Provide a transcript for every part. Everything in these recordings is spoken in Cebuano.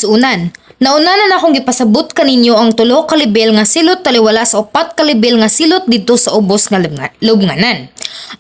kaigsuonan, nauna na nakong gipasabot kaninyo ang tulo ka lebel nga silot taliwala sa upat ka lebel nga silot didto sa ubos nga lubnganan.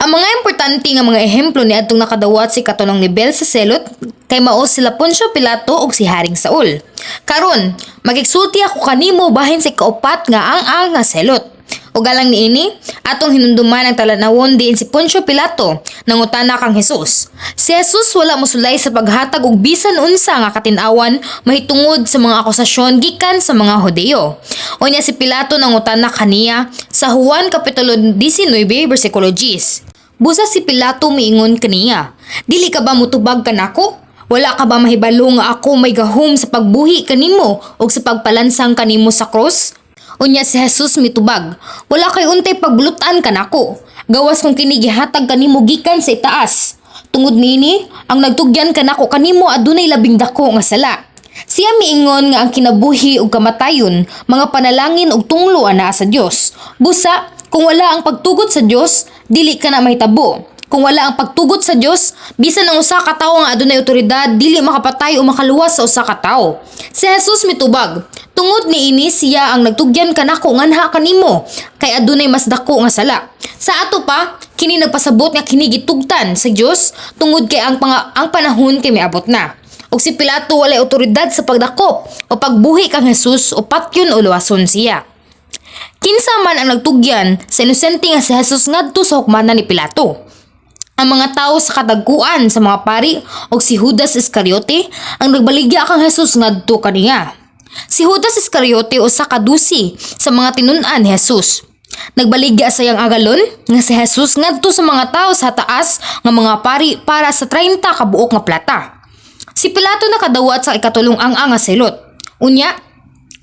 Ang mga importante nga mga ehemplo niadtong nakadawat sa ikatulong lebel sa selot kay mao sila Poncio Pilato ug si Haring Saul. Karon, magigsulti ako kanimo bahin sa ikaupat nga ang-ang nga selot. Ug alang niini, atong hinumduman ang talanawon diin si Poncio Pilato nangutana kang Jesus. Si Jesus wala mosulay sa paghatag og bisan unsa nga katin-awan mahitungod sa mga akusasyon gikan sa mga Hudiyo. Unya si Pilato nangutana kaniya sa Juan kapitulo 19 bersikulo 10. Busa si Pilato miingon kaniya, "Dili ka ba mutubag kanako? Wala ka ba mahibalo nga ako may gahom sa pagbuhi kanimo ug sa pagpalansang kanimo sa krus?" Unya si Jesus mitubag, "Wala kay untay pagbulutan kanako, gawas kung kini gihatag kanimo gikan sa itaas. Tungod niini, ang nagtugyan kanako kanimo adunay labing dako nga sala." Siya miingon nga ang kinabuhi ug kamatayon, mga panalangin ug tunglo anaa sa Dios. Busa, kung wala ang pagtugot sa Dios, dili ka na mahitabo. Kung wala ang pagtugot sa Dios, bisan ang usa ka tawo nga adunay otoridad dili makapatay o makaluwas sa usa ka tawo. Si Jesus mitubag, "Tungod niini siya ang nagtugyan kanako nganha kanimo, kay adunay mas dako nga sala." Sa ato pa, kini nagpasabot nga kini gitugtan sa Dios tungod kay ang panahon kay miabot na. Ug si Pilato walay otoridad sa pagdakop o pagbuhi kang Jesus o patyon o luwason siya. Kinsa man ang nagtugyan sa inosente nga si Jesus ngadto sa hukmanan ni Pilato? Ang mga tao sa katagkuan sa mga pari og si Judas Iscariote ang nagbaligya kang Jesus ngadto kaniya. Si Judas Iscariote usa ka 12 sa mga tinun-an ni Jesus. Nagbaligya sa iyang agalon nga si Jesus ngadto sa mga tao sa taas nga mga pari para sa 30 ka buok nga plata. Si Pilato nakadawat sa ikatulong ang-ang nga silot. Unya,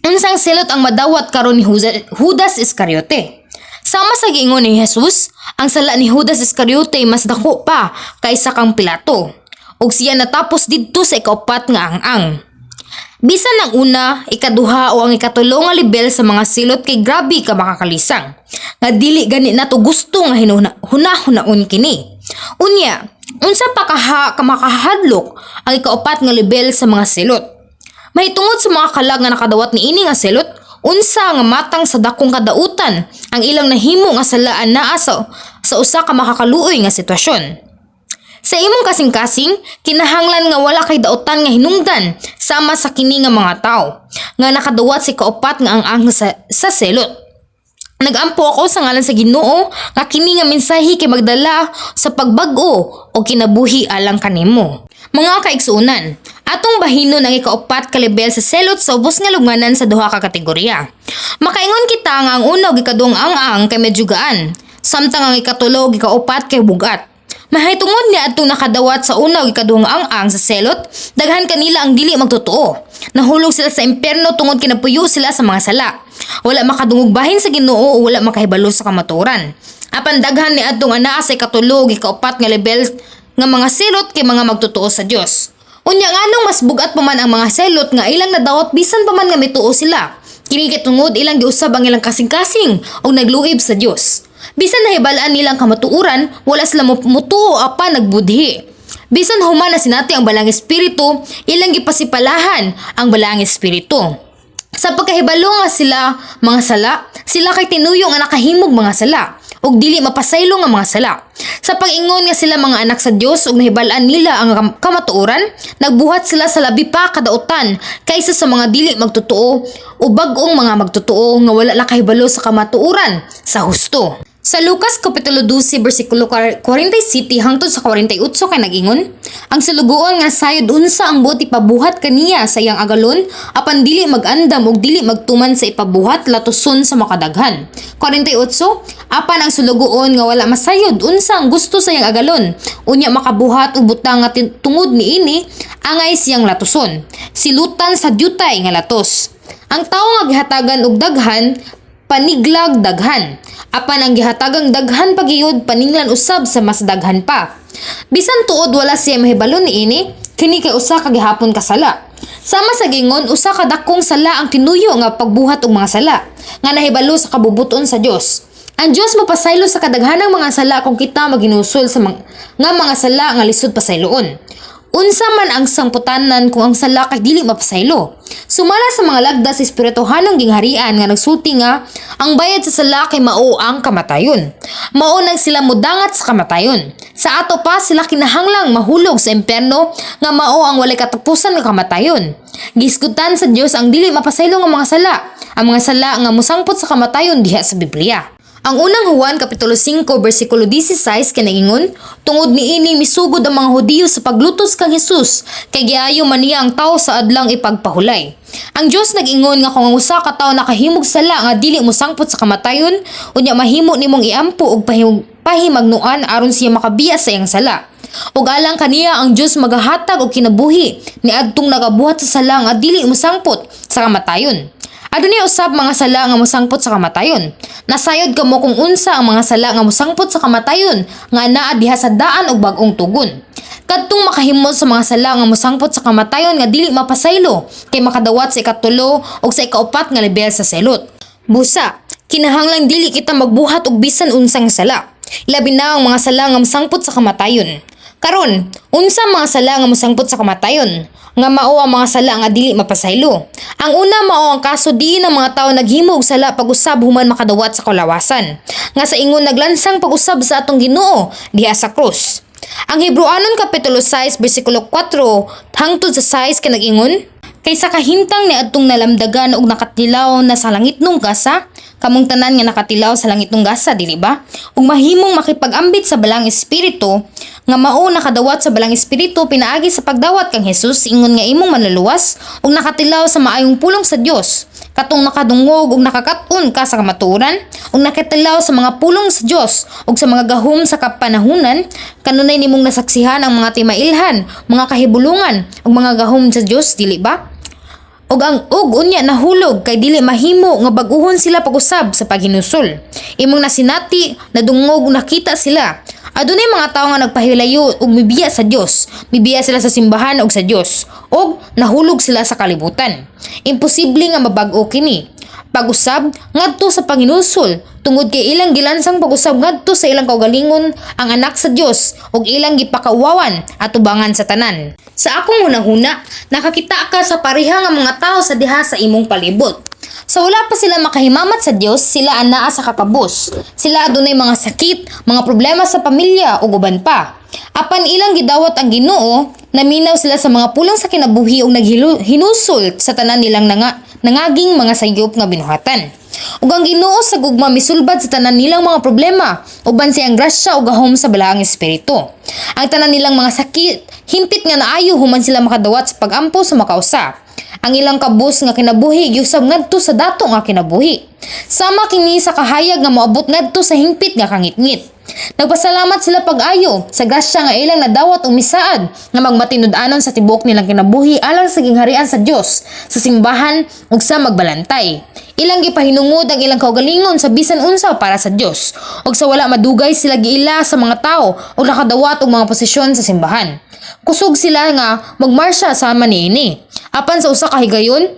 unsang silot ang madawat karon ni Judas Iscariote? Sama sa giingon ni Jesus, ang sala ni Judas Iscariote mas dako pa kaysa kang Pilato. Ug siya natapos didto sa ikaupat nga ang-ang. Bisan ang una, ikaduha o ang ikatulo nga lebel sa mga silot kay grabe ka makakalisang. Nga dili gani nato gusto nga hunahunahon kini. Unya, unsa pa kaha ka makahadlok ang ikaupat nga lebel sa mga silot? Mahitungod sa mga kalag nga nakadawat niini nga silot, unsa nga matang sa dakong kadautan ang ilang nahimo nga salaan naa sa usa ka makakaluoy nga sitwasyon? Sa imong kasing-kasing, kinahanglan nga wala kay dautan nga hinungdan sama sa kini nga mga tao nga nakadawat sa ikaupat nga ang-ang sa selot. Nagampo ako sa ngalan sa Ginoo nga kini nga mensahe kay magdala sa pagbag-o o kinabuhi alang kanimo. Mga kaigsuonan, atong bahinon ang ikaupat ka lebel sa selot sa ubos nga lubnganan sa duha ka kategorya. Makaingon kita nga ang una ug ikaduhang ang-ang kay medyo gaan, samtang ang ikatulo ug ikaupat kay bugat. Mahitungod niya atong nakadawat sa una ug ikaduhang ang-ang sa selot, daghan kanila ang dili magtotoo. Nahulog sila sa impyerno tungod kinapuyo sila sa mga sala. Wala makadungog bahin sa Ginoo o wala makahibalo sa kamatuoran. Apan daghan ni adtong anaa sa ikatulo ug ikaupat nga lebel nga mga selot kay mga magtotoo sa Dios. Unya, nganong mas bugat pa man ang mga selot nga ilang nadawat bisan pa man nga mituo sila? Kini kay tungod ilang giusab ang ilang kasing-kasing ug nagluib sa Dios. Bisan nahibalaan nilang kamatuoran, wala sila mutuo apan nagbudhi. Bisan human na sinati ang Balaang Espiritu, ilang gipasipalahan ang Balaang Espiritu. Sa pagkahibalo nga sila mga sala, sila kay tinuyo nga nakahimog mga sala ug dili mapasaylo nga mga sala. Sa pag-ingon nga sila mga anak sa Dios ug nahibalaan nila ang kamatuoran, nagbuhat sila sa labi pa kadautan kaysa sa mga dili magtotoo o bag-ong mga magtotoo nga wala nakahibalo sa kamatuoran sa husto. Sa Lucas Kapitulo 12 bersikulo 47 hangtod sa 48 kay nag-ingon, "Ang sulugoon nga sayod unsa ang buot ipabuhat kaniya sa iyang agalon apan dili mag-andam ug dili magtuman sa ipabuhat, latuson sa makadaghan." 48, "Apan ang sulugoon nga wala masayod unsa ang gusto sa iyang agalon, unya makabuhat og butang nga tungod niini, angay siyang latuson. Silutan sa dyutay nga latos. Ang tawo nga gihatagan og daghan, paniglag daghan. Apan ang gihatagang daghan pagiyod, paninglan usab sa mas daghan pa. Bisan tuod wala siya mahibalo niini, kini kay usa ka gihapon ka sala. Sama sa gingon, usa ka dakong sala ang tinuyo nga pagbuhat og mga sala nga nahibalo sa kabubuton sa Dios. Ang Dios mopasaylo sa kadaghanang mga sala kung kita maginusol sa nga mga sala nga lisod pasayloon. Unsa man ang sangputanan kung ang sala kay dili mapasaylo? Sumala sa mga lagda sa espirituhanong gingharian nga nagsulti nga ang bayad sa sala kay mao ang kamatayon. Mao nang sila mudangat sa kamatayon. Sa ato pa, sila kinahanglang mahulog sa impyerno nga mao ang walay katapusan nga kamatayon. Gihisgutan sa Dios ang dili mapasaylo nga mga sala, ang mga sala nga mosangpot sa kamatayon diha sa Biblia. Ang Unang Juan kapitulo 5 bersikulo 16 kay nagingon, "Tungod niini misugod ang mga Hudiyo sa paglutos kang Hesus, kay giayo man niya ang tawo sa adlang ipagpahulay." Ang Dios nag-ingon nga kung ang usa ka tawo nakahimog sala nga dili mosangpot sa kamatayon, unya mahimo nimong iampo og pahimagnoan aron siya makabiya sa iyang sala. Ug alang kaniya ang Dios magahatag og kinabuhi niadtong nagabuhat sa sala nga dili mosangpot sa kamatayon. Adunay usab mga sala nga mosangpot sa kamatayon. Nasayod kamo kung unsa ang mga sala nga mosangpot sa kamatayon nga naa diha sa Daan ug Bag-ong Tugon. Kadtong makahimo sa mga sala nga mosangpot sa kamatayon nga dili mapasaylo kay makadawat sa ikatulo ug sa ikaupat nga lebel sa silot. Busa, kinahanglan dili kita magbuhat og bisan unsang sala. Labi na ang mga sala nga mosangpot sa kamatayon. Karon, unsa ang mga sala nga mosangpot sa kamatayon nga mao ang mga sala nga dili mapasaylo? Ang una mao ang kaso diin ang mga tawo naghimo og sala pag-usab human makadawat sa kalawasan, nga sa ingon naglansang pag-usab sa atong Ginoo diha sa krus. Ang Hebreoanon kapitulo 6 bersikulo 4 hangtod sa 6 kay nag-ingon, "Kay sa kahimtang niadtong nalamdagan og nakatilaw na sa langitnong gasa," kamong tanan nga nakatilaw sa langitnong gasa, dili ba? "Ug mahimong makipag-ambit sa Balaang Espiritu, nga mao nakadawat sa Balaang Espiritu pinaagi sa pagdawat kang Hesus ingon nga imong Manluluwas, ug nakatilaw sa maayong pulong sa Dios, katong nakadungog ug nakakat-on ka sa kamatuoran, ug nakatilaw sa mga pulong sa Dios ug sa mga gahom sa kapanahunan, kanunay nimong nasaksihan ang mga timailhan, mga kahibulungan ug mga gahom sa Dios, dili ba? Ug ang ug unya nahulog kay dili mahimo nga bag-uhon sila pag-usab sa paghinusol. Imong nasinati, nadungog ug nakita sila. Adunay mga tawo nga nagpahilayo ug mibiya sa Dios, mibiya sila sa simbahan ug sa Dios, ug nahulog sila sa kalibutan. Imposible nga mabag-o kini. Pag-usab ngadto sa panghinulsol tungod kay ilang gilansang pag-usab ngadto sa ilang kaugalingon ang anak sa Dios ug ilang gipakauwawan atubangan sa tanan. Sa akong hunahuna, nakakita ka sa pareha nga mga tao sa diha sa imong palibot. Sa wala pa sila makahimamat sa Dios, sila anaa sa kakabus. Sila adunay mga sakit, mga problema sa pamilya ug uban pa. Apan ilang gidawat ang Ginoo, naminaw sila sa mga pulong sa kinabuhi ug naghinusol sa tanan nilang nangaging mga sayop nga binuhatan. Ug ang Ginoo sa gugma misulbad sa tanan nilang mga problema uban sa iyang grasya ug gahom sa Balaang Espiritu. Ang tanan nilang mga sakit himpit nga naayo human sila makadawat sa pagampo sa makausa. Ang ilang kabus nga kinabuhi giusab ngadto sa dato nga kinabuhi. Sama kini sa kahayag nga moabot ngadto sa hingpit nga kangitngit. Nagpasalamat sila pag-ayo sa grasya nga ilang nadawat ug misaad nga magmatinud-anon sa tibuok nilang kinabuhi alang sa gingharian sa Dios, sa simbahan ug sa magbalantay. Ilang gipahinungod ang ilang kaugalingon sa bisan unsa para sa Dios ug sa wala madugay sila giila sa mga tawo ug nakadawat og mga posisyon sa simbahan. Kusog sila nga magmarsya sama niini. Apan sa usa ka higayon,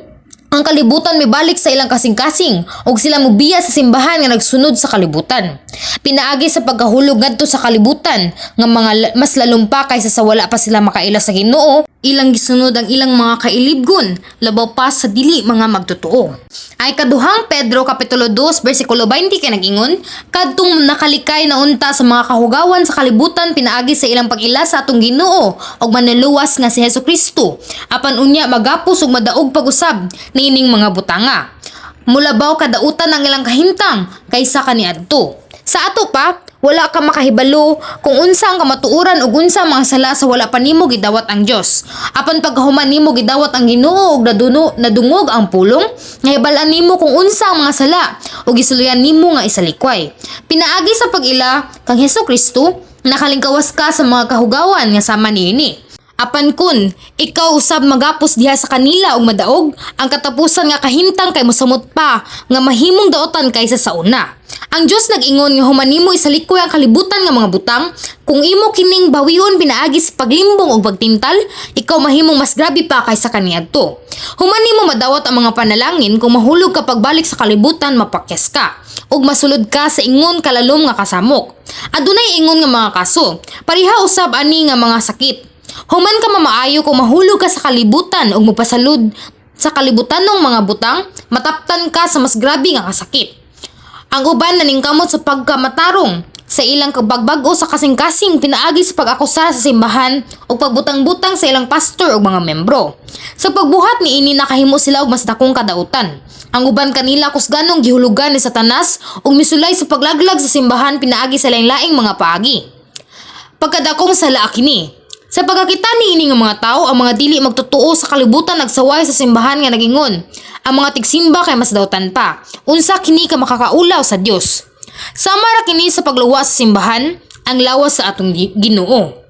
ang kalibutan mibalik sa ilang kasing-kasing ug sila mobiya sa simbahan nga nagsunod sa kalibutan. Pinaagi sa pagkahulog ngadto sa kalibutan nga mga mas lalom pa kaysa sa wala pa sila makaila sa Ginoo, ilang gisunod ang ilang mga kailibgon, labaw pa sa dili mga magtotoo. Ay Kaduhang Pedro kapitulo 2 bersikulo 20 kay nag-ingon, "Kadtong nakalikay na unta sa mga kahugawan sa kalibutan pinaagi sa ilang pag-ila sa atong Ginoo ug Manluluwas nga si Hesus Kristo, apan unya magapos ug madaog pag-usab niining mga butanga. Mulabaw kadautan ang ilang kahimtang kaysa kaniadto." Sa ato pa, wala ka makahibalo kung unsa ang kamatuoran ug unsa ang mga sala sa wala pa nimo gidawat ang Dios. Apan pagkahuman nimo gidawat ang Ginoo ug nadungog ang pulong, nahibal-an nimo kung unsa ang mga sala ug gisuluyan nimo nga isalikway. Pinaagi sa pag-ila kang Hesus Kristo, nakalingkawas ka sa mga kahugawan nga sama niini. Apan kun ikaw usab magapos diha sa kanila ug madaog, ang katapusan nga kahimtang kay mosamot pa nga mahimong daotan kaysa sa una. Ang Dios nag-ingon nga human nimo isalikoy ang kalibutan nga mga butang, kung imo kining bawion pinaagi sa paglimbong ug pagtintal, ikaw mahimong mas grabe pa kaysa kaniadto. Human nimo madawat ang mga panalangin, kung mahulog ka pagbalik sa kalibutan, mapakyas ka ug masulod ka sa ingon kalalom nga kasamok. Adunay ingon nga mga kaso, pareha usab ani nga mga sakit. Human ka mamaayo, kung mahulog ka sa kalibutan ug mopasalud sa kalibutanong mga butang, mataptan ka sa mas grabe nga kasakit. Ang uban naningkamot sa pagkamatarong sa ilang kagbag-o sa kasing-kasing pinaagi sa pag-akusar sa simbahan o pagbutang-butang sa ilang pastor o mga membro. Sa pagbuhat niini, nakahimo sila og mas dakong kadautan. Ang uban kanila kusganong gihulugan ni Satanas ug misulay sa paglaglag sa simbahan pinaagi sa laing-laing mga paagi. Pagkadakong sala kini. Sa pagkakita niini nga mga tao, ang mga dili magtotoo sa kalibutan nagsaway sa simbahan nga nagingon, "Ang mga tigsimba kay mas dautan pa. Unsa kini ka makakaulaw sa Dios?" Sama ra kini sa pagluwa sa simbahan, ang lawas sa atong Ginoo.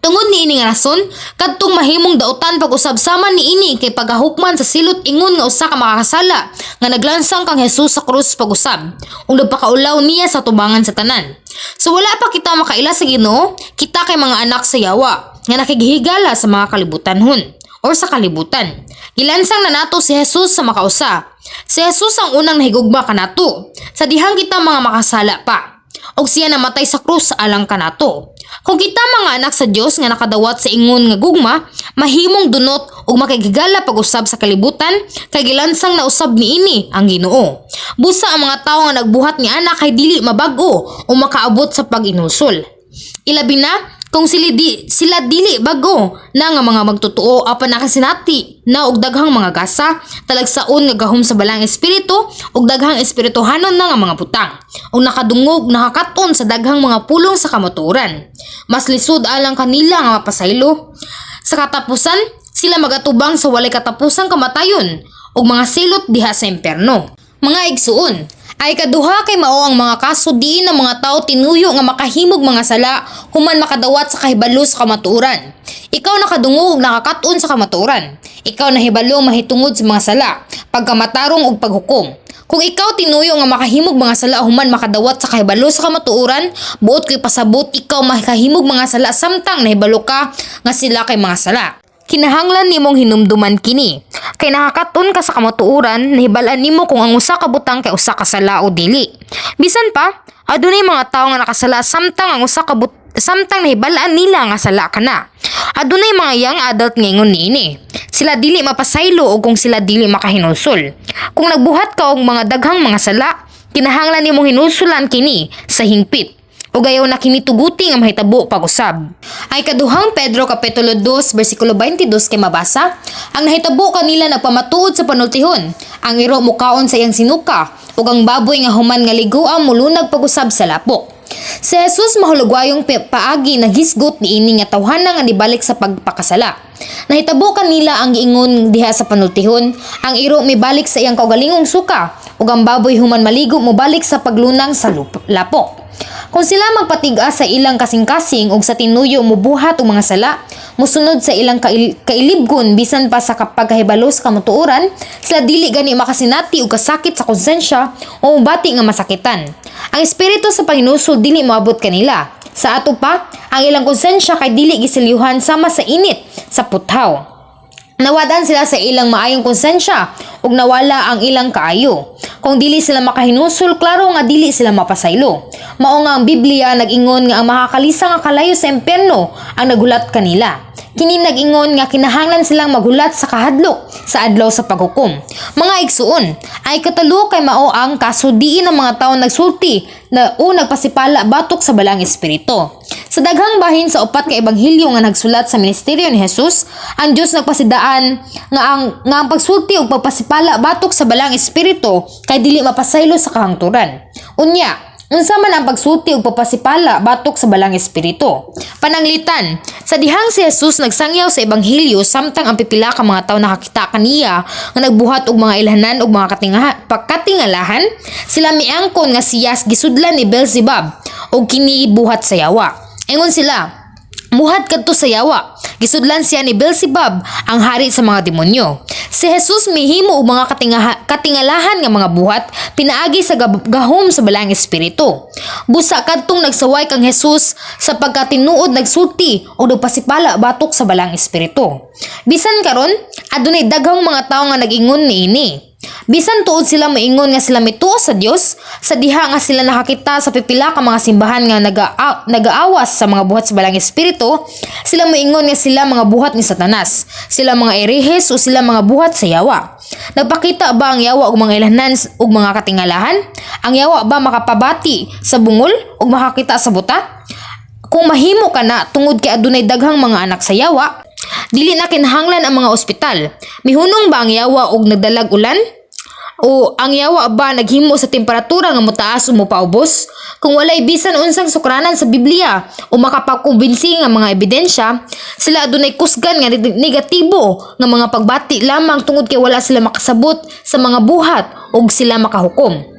Tungod niini nga rason, kadtong mahimong dautan pag-usab sama niini kay pagahukman sa silot ingon nga usa ka makakasala nga naglansang kang Jesus sa krus pag-usab ug nagpakaulaw niya sa tubangan sa tanan. So wala pa kita makaila sa Ginoo, kita kay mga anak sa yawa nga nakighigala sa mga kalibutanhon or sa kalibutan. Gilansang na nato si Jesus sa makausa. Si Jesus ang unang nahigugma kanato sa dihang kita mga makasala pa. Og siya namatay sa krus alang kanato. Kung kita mga anak sa Dios nga nakadawat sa ingon nga gugma, mahimong dunot ug makighigala pag-usab sa kalibutan kay gilansang nausab niini ang Ginoo. Busa ang mga tawo nga nagbuhat ni ana kay dili mabag-o o makaabot sa pag-inusol. Ilabi na kung sila dili bag-o na nga mga magtotoo apan nakasinati na og daghang mga gasa, talagsaon nga gahom sa Balaang Espiritu ug daghang espirituhanon na nga mga butang ug nakadungog, nakakaton sa daghang mga pulong sa kamatuoran. Mas lisod alang kanila nga mapasaylo. Sa katapusan, sila magatubang sa walay katapusang kamatayon ug mga silot diha sa impierno. Mga igsuon, ay kaduha kay mao ang mga kaso diin ang mga tao tinuyo nga makahimog mga sala human makadawat sa kahibalo sa kamatuoran. Ikaw nakadungog ug nakakaton sa kamatuoran. Ikaw nahibalo mahitungod sa mga sala, pagkamatarong ug paghukom. Kung ikaw tinuyo nga makahimog mga sala human makadawat sa kahibalo sa kamatuoran, buot ko'y pasabot ikaw makahimog mga sala samtang nahibalo ka nga sila kay mga sala. Kinahanglan nimong hinumduman kini. Kay nakakaton ka sa kamatuoran, nahibal-an nimo kung ang usa ka butang kay usa ka sala o dili. Bisan pa, adunay mga tawo nga nakasala samtang nahibal-an nila nga sala kana. Adunay mga young adult nga ingon niini. Sila dili mapasaylo o kung sila dili makahinulsol. Kung nagbuhat ka og mga daghang mga sala, kinahanglan nimong hinulsulan kini sa hingpit o gayaw na kini tuguti nga mahitabo pag-usab. Ay kaduhang Pedro kapitulo 2 bersikulo 22 kay mabasa, "Ang nahitabo kanila nagpamatuod sa panultihon. Ang iro mukaon sa iyang sinuka ug ang baboy nga human nga ligoa molunag pag-usab sa lapok." Si Jesus mahulugwayong paagi naghisgot niini nga tawhana nga nibalik sa pagpakasala. Nahitabo kanila ang giingon diha sa panultihon, ang iro mibalik sa iyang kaugalingong suka ug ang baboy human maligo mobalik sa paglunang sa lapok. Kung sila magpatig-a sa ilang kasing-kasing ug sa tinuyo mobuhat og mga sala, mosunod sa ilang kailibgon bisan pa sa pagkahibalo sa kamatuoran, sila dili gani makasinati og kasakit sa konsensya o mobati nga masakitan. Ang espiritu sa panghinulsol dili moabot kanila. Sa ato pa, ang ilang konsensya kay dili giselyuhan sama sa init sa puthaw. Nawadan sila sa ilang maayong konsensya ug nawala ang ilang kaayo. Kung dili sila makahinulsol, klaro nga dili sila mapasaylo. Mao nga ang Biblia nag-ingon nga ang makakalisa nga kalayo sa impyerno ang naghulat kanila. Kini nag-ingon nga kinahanglan silang maghulat sa kahadlok sa adlaw sa paghukom. Mga igsuon, ay katulo kay mao ang kaso diin ang mga tawo nagsulti na o nagpasipala batok sa Balaang Espiritu. Sa daghang bahin sa upat ka ebanghelyo nga nagsulat sa ministeryo ni Jesus, ang Dios nagpasidaan nga ang pagsulti ug pagpasipala batok sa Balaang Espiritu kay dili mapasaylo sa kahangturan. Unya, unsa man ang pagsulti ug pagpasipala batok sa Balaang Espiritu? Pananglitan, sa dihang si Jesus nagsangyaw sa ebanghelyo samtang ang pipila ka mga tawo nakakita kaniya nga nagbuhat og mga ilhanan ug mga pagkatingalahan, sila miangkon nga siya gisudlan ni Beelzebub ug kini buhat sa yawa. Ingon sila, "Buhat kadto sa yawa. Gisudlan siya ni Beelzebub, ang hari sa mga demonyo." Si Jesus mihimo og mga katingalahan nga mga buhat pinaagi sa gahom sa Balaang Espiritu. Busa kadtong nagsaway kang Jesus sa pagkatinuod nagsulti o nagpasipala batok sa Balaang Espiritu. Bisan karon, adunay daghang mga tawo nga nag-ingon niini. Bisan tuod sila moingon nga sila mituo sa Dios, sa diha nga sila nakakita sa pipila ka mga simbahan nga nagaawas sa mga buhat sa Balaang Espiritu, sila moingon nga sila mga buhat ni Satanas, sila mga erehes o sila mga buhat sa yawa. Nagpakita ba ang yawa og mga ilhanan ug mga katingalahan? Ang yawa ba makapabati sa bungol ug makakita sa buta? Kung mahimo kana tungod kay adunay daghang mga anak sa yawa, dili na kinahanglan ang mga ospital. Mihunong ba ang yawa og nagdalag ulan? O ang yawa ba naghimo sa temperatura nga motaas o mopaubos? Kung walay bisan unsang sukranan sa Biblia o makapagkumbinsi nga mga ebidensya, sila adunay kusgan nga negatibo nga mga pagbati lamang tungod kay wala sila makasabot sa mga buhat ug sila makahukom.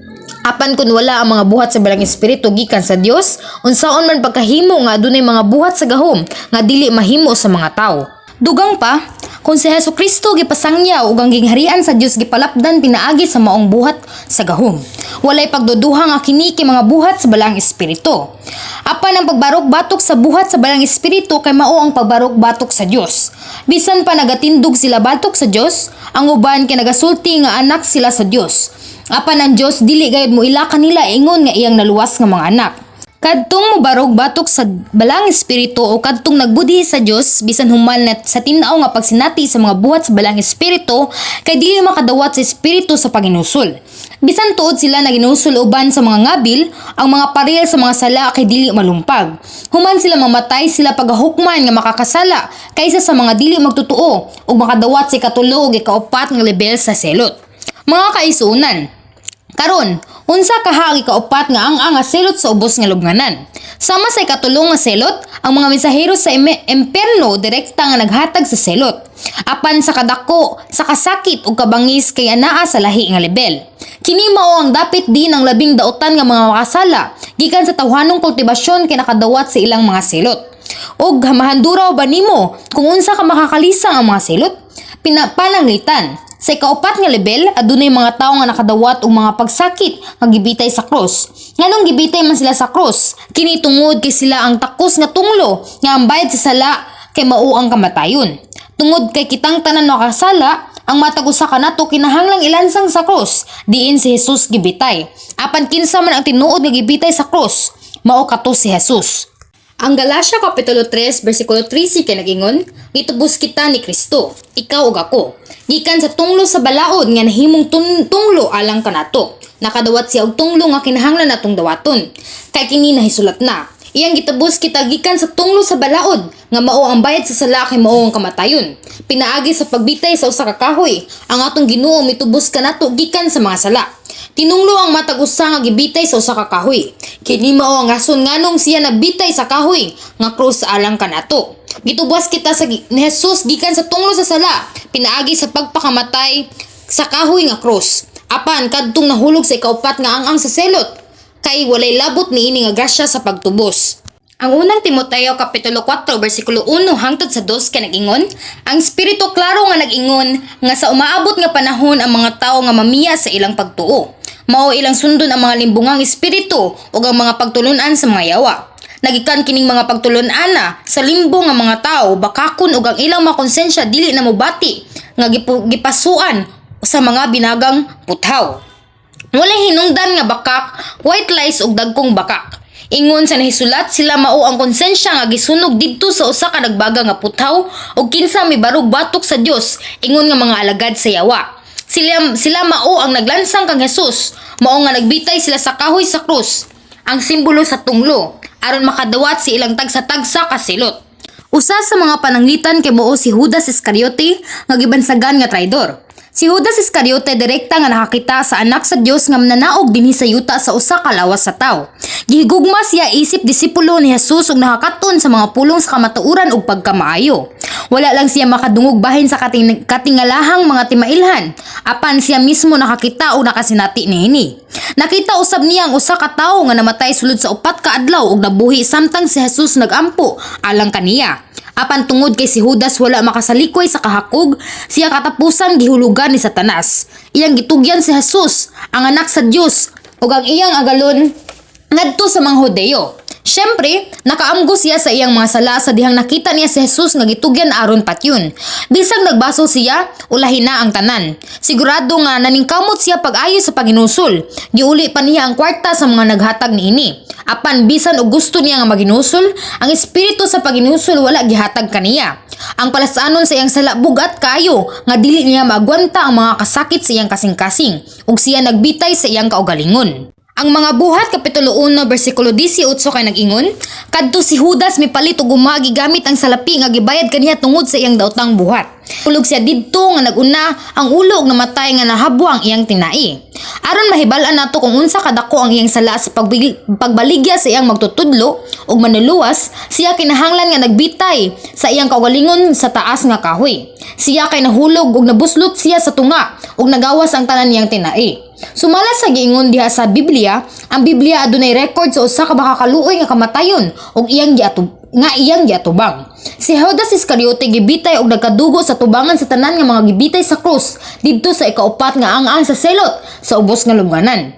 Apan kung wala ang mga buhat sa Balaang Espiritu gikan sa Dios, unsaon man pagkahimo nga adunay mga buhat sa gahom nga dili mahimo sa mga tawo? Dugang pa, kung si Hesus Kristo gipasangyaw ug ang gingharian sa Dios gipalapdan pinaagi sa maong buhat sa gahom, walay pagduduha nga kini kay mga buhat sa Balaang Espiritu. Apan ang pagbarok-batok sa buhat sa Balaang Espiritu kay mao ang pagbarok-batok sa Dios. Bisan pa nagatindog sila batok sa Dios, ang uban kay nagasulti nga anak sila sa Dios. Apan ang Dios dili gayud moila kanila ingon nga iyang naluwas nga mga anak. Kadtong mobarog batok sa Balaang Espiritu o kadtong nagbudhi sa Dios bisan human na sa tin-aw nga pagsinati sa mga buhat sa Balaang Espiritu kay dili makadawat sa Espiritu sa paginusol. Bisan tuod sila naginusol uban sa mga ngabil, ang mga paril sa mga sala kay dili malumpag. Human sila mamatay, sila pagahukman nga makakasala kaysa sa mga dili magtotoo ug makadawat sa ikatulo ug ikaupat nga lebel sa selot. Mga kaisunan, karon, unsa kaha ang ikaupat nga ang-ang nga selot sa ubos nga lubnganan? Sama sa ikatulo nga selot, ang mga mensahero sa impierno direkta nga naghatag sa selot. Apan sa kadako, sa kasakit ug kabangis kay anaa sa lahi nga lebel. Kini mao ang dapit din ang labing dautan nga mga makasala gikan sa tawhanong kultibasyon kay nakadawat sa ilang mga selot. Og mahanduraw ba nimo kung unsa ka makakalisang ang mga selot? Pinapananglitan, sa ikaupat nga lebel, adunay mga tawo nga nakadawat og mga pagsakit nga gibitay sa krus. Nganong gibitay man sila sa krus? Kini tungod kay sila ang takos nga tunglo nga ang bayad sa sala kay mao ang kamatayon. Tungod kay kitang tanan makasala, ang matag usa kanato kinahanglang ilansang sa krus, diin si Jesus gibitay. Apan kinsa man ang tinuod nga gibitay sa krus, mao kato si Jesus. Ang Galatia Kapitulo 3, versikulo 13 kay nagingon, "Gitubos kita ni Kristo, ikaw ug ako, gikan sa tunglo sa balaod nga nahimong tunglo alang kanato." Nakadawat siya og tunglo nga kinahanglan natong dawaton. Kay kini nahisulat na, iyang gitubos kita gikan sa tunglo sa balaod nga mao ang bayad sa sala kay mao ang kamatayon. Pinaagi sa pagbitay sa usa ka kahoy, ang atong Ginoo mitubos kanato gikan sa mga sala. Tinunglo ang matag usa nga gibitay sa usa ka kahoy. Kini mao ang rason nganong siya nagbitay sa kahoy nga krus alang kanato. Gitubos kita ni Jesus gikan sa tunglo sa sala, pinaagi sa pagpakamatay sa kahoy nga krus. Apan kadtong nahulog sa ikaupat nga ang-ang sa selot, kay walay labot niini nga grasya sa pagtubos. Ang Unang Timoteo Kapitulo 4 versikulo 1 hangtod sa 2 kay nag-ingon, "Ang Espiritu klaro nga nag-ingon nga sa umaabot nga panahon ang mga tawo nga mamiya sa ilang pagtuo. Mao ilang sundon ang mga limbungang espiritu ug ang mga pagtulun-an sa mga yawa. Nagikan kining mga pagtulun-ana sa limbong nga mga tawo, bakakon ug ang ilang mga konsensya dili na mobati nga gipasuan sa mga binagang puthaw. Walay hinungdan nga bakak, white lies ug dagkong bakak. Ingon sa nahisulat, sila mao ang konsensya nga gisunog didto sa usa ka nagbaga nga puthaw ug kinsa mibarog batok sa Dios ingon nga mga alagad sa yawa. Sila mao ang naglansang kang Jesus, mao nga nagbitay sila sa kahoy sa krus, ang simbolo sa tunglo, aron makadawat sa ilang tagsa-tagsa ka silot." Usa sa mga pananglitan kay mao si Judas Iscariote nga gibansagan nga traidor. Si Judas Iscariote direkta nga nakakita sa anak sa Dios nga mananaog dinhi sa yuta sa usa ka lawas sa tawo. Gihigugma siya isip disipulo ni Jesus ug nakakaton sa mga pulong sa kamatuoran ug pagkamaayo. Wala lang siya makadungog bahin sa katingalahang mga timailhan, apan siya mismo nakakita o nakasinati niini. Nakita usab niya ang usa ka tawo nga namatay sulod sa 4 ka adlaw ug nabuhi samtang si Jesus nagampo alang kaniya. Apan tungod kay si Judas wala makasalikoy sa kahakog, siya katapusan gihulugan ni Satanas. Iyang gitugyan si Jesus, ang anak sa Dios, ug ang iyang agalon ngadto sa mga Hudeo. Siya Siyempre, nakaamgo siya sa iyang mga sala sa dihang nakita niya si Jesus nga gitugyan aron patyon. Bisag nagbasol siya, ulahi na ang tanan. Sigurado nga naningkamot siya pag-ayo sa paghinulsol. Giuli pa niya ang kwarta sa mga naghatag niini. Apan bisan og gusto niya nga maghinulsol, ang espiritu sa paghinulsol wala gihatag kaniya. Ang palasanon sa iyang sala bugat kaayo nga dili niya maagwanta ang mga kasakit sa iyang kasing-kasing ug siya nagbitay sa iyang kaugalingon. Ang Mga Buhat kapitulo 1 bersikulo 18 kay nag-ingon, "Kadto si Judas mipalit og uma gigamit ang salapi nga gibayad kaniya tungod sa iyang daotang buhat. Hulog siya didto nga naguna ang ulo ug namatay nga nahabwa ang iyang tinai." Aron mahibal-an nato kung unsa kadako ang iyang sala sa pagbaligya sa iyang magtutudlo ug manluluwas, siya kinahanglan nga nagbitay sa iyang kaugalingon sa taas nga kahoy. Siya kay nahulog ug nabuslot siya sa tunga ug nagawas ang tanan niyang tinai. Sumala sa giingon diha sa Biblia, ang Biblia adunay record sa usa ka makakaluoy nga kamatayon ug iyang nga iyang giatubang. Si Judas Iscariote gibitay og nagkadugo sa tubangan sa tanan nga mga gibitay sa krus didto sa ikaupat nga ang-ang sa selot sa ubos nga lubnganan.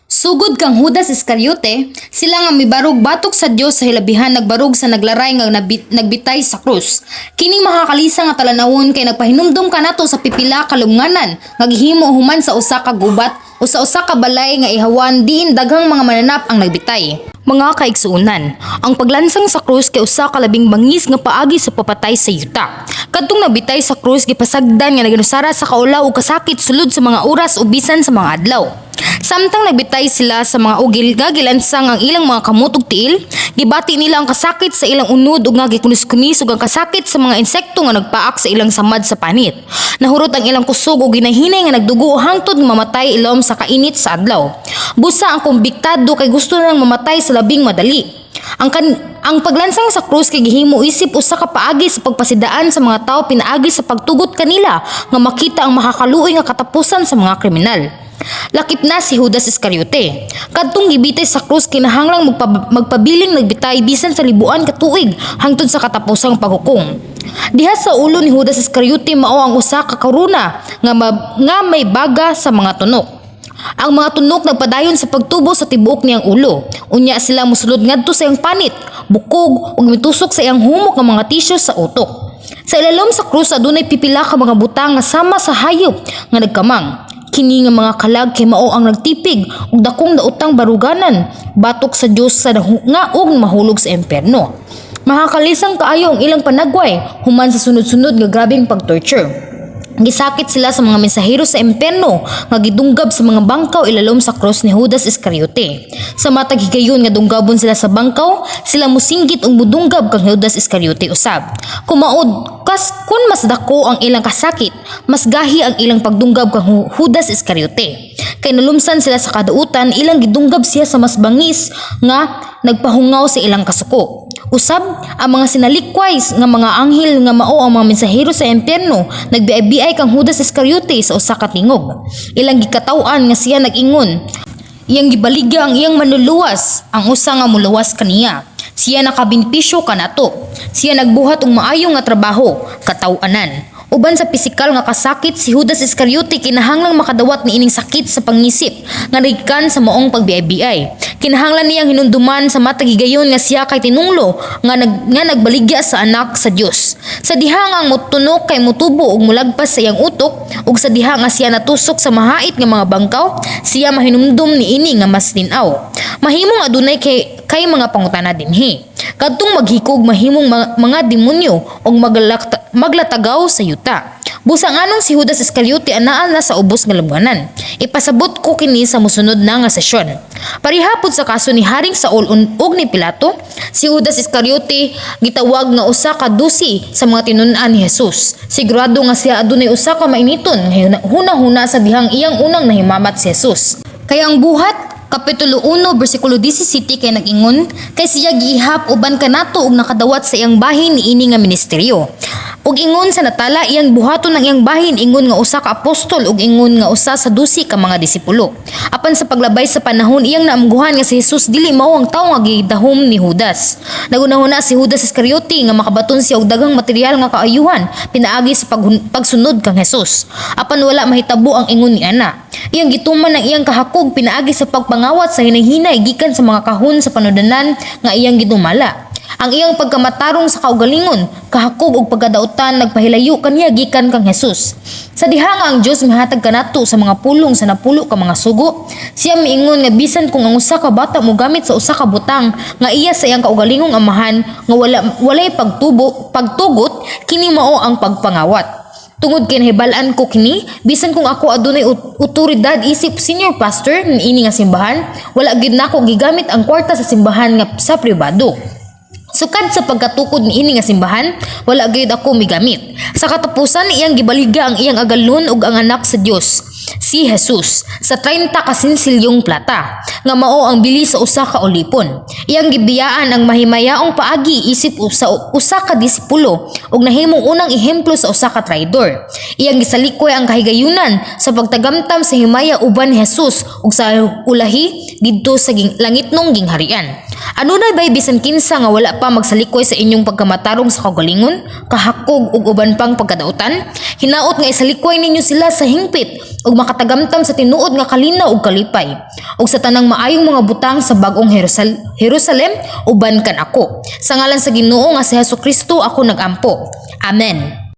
Sugod kang Judas Iscariote, sila nga mibarog batok sa Dios sa hilabihan nagbarog sa naglaray nga nagbitay sa krus. Kining makakalisa nga talanawon kay nagpahinumdom kanato sa pipila ka lubnganan nga gihimo human sa usa ka gubat o sa usa ka balay nga ihawan diin daghang mga mananap ang nagbitay. Mga kaigsuonan, ang paglansang sa krus kay usa ka labing bangis nga paagi sa papatay sa yuta. Kadtong nabitay sa krus gipasagdan nga naginusara sa kaulaw ug kasakit sulod sa mga oras o bisan sa mga adlaw. Samtang nagbitay sila sa mga ugil nga gilansang ang ilang mga kamot ug tiil, gibati nila ang kasakit sa ilang unod ug nga gikunis-kunis ug ang kasakit sa mga insekto nga nagpaak sa ilang samad sa panit. Nahurot ang ilang kusog ug ginahinay nga nagdugo hangtod nga mamatay ilawom sa kainit sa adlaw. Busa ang kumbiktado kay gusto nang mamatay sa labing madali. Ang paglansang sa krus kay gihimo isip usa ka paagi sa pagpasidaan sa mga tawo pinaagi sa pagtugot kanila nga makita ang makakaluoy nga katapusan sa mga kriminal. Lakip na si Judas Iscariote. Kadtong gibitay sa krus kinahanglang magpabiling nagbitay bisan sa libuan ka tuig hangtod sa katapusang paghukom. Diha sa ulo ni Judas Iscariote mao ang usa ka korona nga may baga sa mga tunok. Ang mga tunok nagpadayon sa pagtubo sa tibuok niyang ulo. Unya sila mosulod ngadto sa iyang panit, bukog ug mitusok sa iyang humok nga mga tisyo sa utok. Sa ilalom sa krus adunay pipila ka mga butang nga sama sa hayop nga nagkamang. Kini nga mga kalag kay mao ang nagtipig og dakong daotang baruganan batok sa Dios sa nga og mahulog sa impyerno. Makakalisang kaayo ang ilang panagway human sa sunod-sunod nga grabeng pagtorture. Gisakit sila sa mga mensahero sa impyerno nga gidunggab sa mga bangkaw ilalom sa krus ni Judas Iscariote. Sa matag higayon nga dunggabon sila sa bangkaw, sila musinggit ug mudunggab kang Judas Iscariote usab. Kumaod kas kun mas dako ang ilang kasakit, mas gahi ang ilang pagdunggab kang Judas Iscariote. Kay nalumsan sila sa kadautan, ilang gidunggab siya sa mas bangis nga nagpahungaw sa ilang kasuko. Usab, ang mga sinalikway nga mga anghel nga mao ang mga mensahero sa impyerno nagbiay-biay kang Judas Iscariote sa usa ka tingog. Ilang gikataw-an nga siya nag-ingon, "Iyang gibaligya ang iyang manluluwas, ang usa nga muluwas kaniya. Siya nakabenepisyo kanato. Siya nagbuhat og maayo nga trabaho, kataw-anan." Uban sa pisikal nga kasakit, si Judas Iscariote kinahanglang makadawat niining sakit sa pangisip nga nagikan sa maong pagbiay-biay. Kinahanglan niyang hinumduman sa matag higayon nga siya kay tinunglo nga nagbaligya sa anak sa Dios. Sa diha nga ang mutunok kay mutubo ug mulagpas sa iyang utok ug sa diha nga siya natusok sa mahait nga mga bangkaw, siya mahinumdum niini nga mas tin-aw. Mahimong adunay kay mga pangutana dinhi. Kadtong maghikog mahimong mga demonyo og maglatagaw sa yuta. Busa nganong si Judas Iscariote anaa na sa ubos nga lubnganan? Ipasabot ko kini sa mosunod na nga sesyon. Parehapod sa kaso ni Haring Saul ug ni Pilato, si Judas Iscariote gitawag nga usa ka 12 sa mga tinun-an ni Jesus. Sigurado nga siya adunay usa ka mainiton nga huna-huna sa dihang iyang unang nahimamat si Jesus. Kaya ang Buhat Kapitulo 1, bersikulo 17 kay nag-ingon, "Kay siya giihap uban kanato ug nakadawat sa iyang bahin niini nga ministeryo." Ug ingon sa natala, iyang buhaton ang iyang bahin ingon nga usa ka apostol ug ingon nga usa sa 12 ka mga disipulo. Apan sa paglabay sa panahon, iyang naamguhan nga si Jesus dili mao ang tawo nga gidahom ni Judas. Nagunahuna si Judas Iscariote nga makabaton siya og daghang material nga kaayuhan pinaagi sa pagsunod kang Jesus. Apan wala mahitabo ang ingon ni ana. Iyang gituman ang iyang kahakog pinaagi sa pagpangawat sa hinay-hinay gikan sa mga kahon sa panudanan nga iyang gidumala. Ang iyang pagkamatarong sa kaugalingon, kahakog ug pagkadautan nagpahilayo kaniya gikan kang Jesus. Sa diha nga ang Dios mihatag kanato sa mga pulong sa 10 ka mga sugo, siya miingon nga bisan kung ang usa ka bata mogamit sa usa ka butang nga iya sa iyang kaugalingong amahan nga walay pagtugot, kini mao ang pagpangawat. Tungod kay nahibal-an ko kini, bisan kung ako adunay otoridad isip senior pastor niini nga simbahan, wala gid nako gigamit ang kwarta sa simbahan nga sa pribado. Sukad sa pagkatukod niini nga simbahan, wala gyud ako migamit. Sa katapusan, iyang gibaligya ang iyang agalon ug ang anak sa Dios, si Jesus, sa 30 ka sinsilyong plata, nga mao ang bili sa usa ka ulipon. Iyang gibiyaan ang mahimayaong paagi isip usa, usa ka disipulo ug nahimong unang ehemplo sa usa ka traidor. Iyang gisalikoy ang kahigayunan sa pagtagamtam sa himaya uban ni Jesus ug sa ulahi didto sa langitnong gingharian. Anunay bay bisan kinsa nga wala pa magsalikoy sa inyong pagkamatarong sa kaugalingon, kahakog ug uban pang pagkadautan? Hinaot nga isalikoy ninyo sila sa hingpit ug makatagamtam sa tinuod nga kalinaw ug kalipay ug sa tanang maayong mga butang sa bag-ong Jerusalem uban kanako. Sa ngalan sa Ginoo nga si Hesus Kristo ako nagampo. Amen.